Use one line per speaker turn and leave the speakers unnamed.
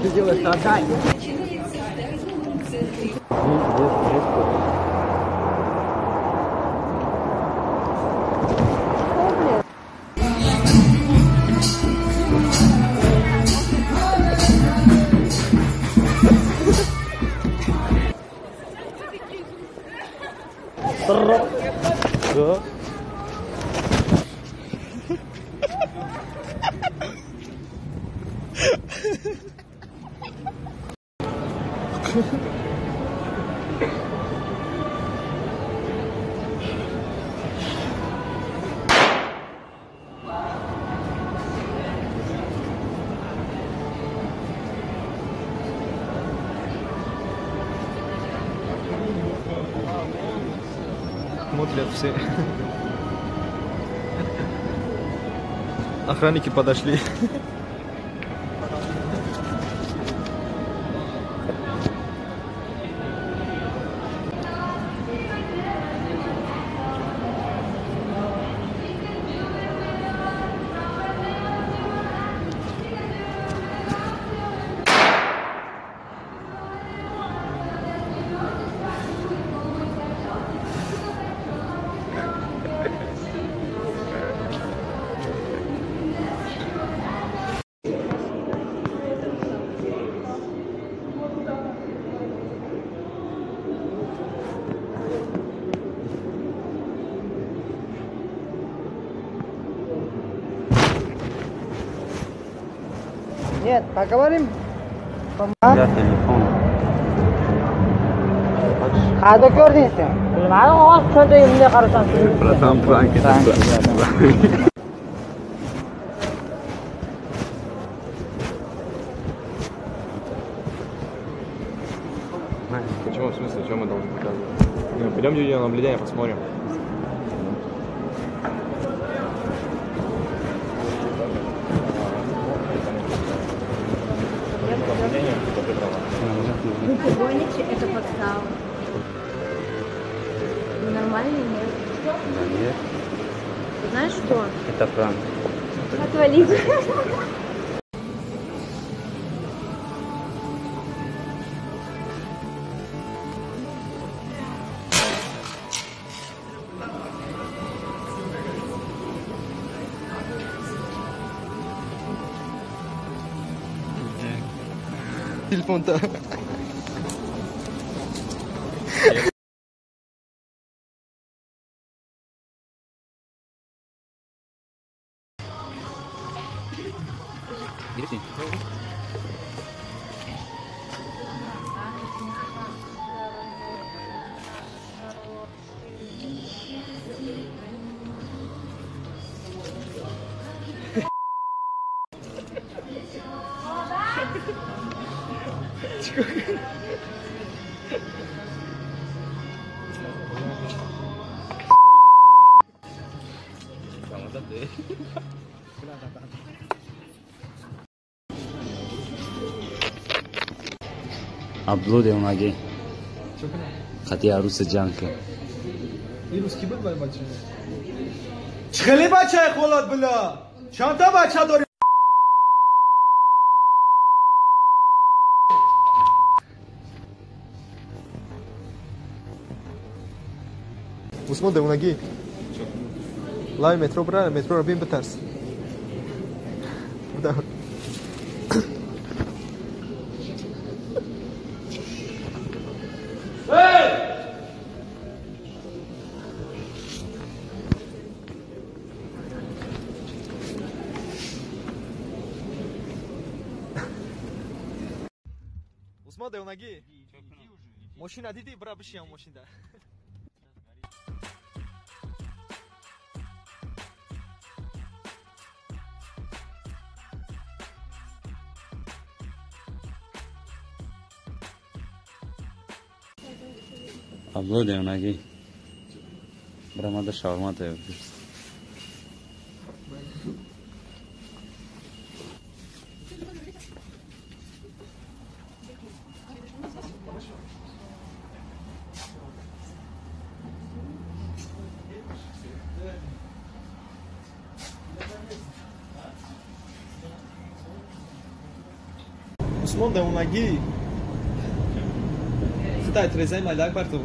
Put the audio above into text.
Ты делаешь, отдай.
Да.
Смотрят все. Охранники подошли.
Нет, поговорим.
Я телефон.
Qayerda ko'rding sen? Bilmadim, hozir cho'ntagimga qarasam.
Братан, пранк это.
Почему, в смысле, что мы должны показывать? Ну, пойдем видеонаблюдение посмотрим.
Вы погоните, это подстава. Вы нормальный, нет?
Да нет.
Знаешь что?
Это пранк.
Отвалите.
Телефон-то.
Абдулло девонаги. Хати аруса ҷанг кун.
Ирӯз ки буд вай бача? Хеле бачаи холат била. Чанда бача дори? Усмон девонаги. Лави метро бра, метро бин битарс. Да. Усмон девонаги. Мошина диди, бра бишиям мошинда.
Абдулло девонаги. Бра мада шаурма тайёр.
Усмон девонагӣ. Худай трезаи майдак бар ту.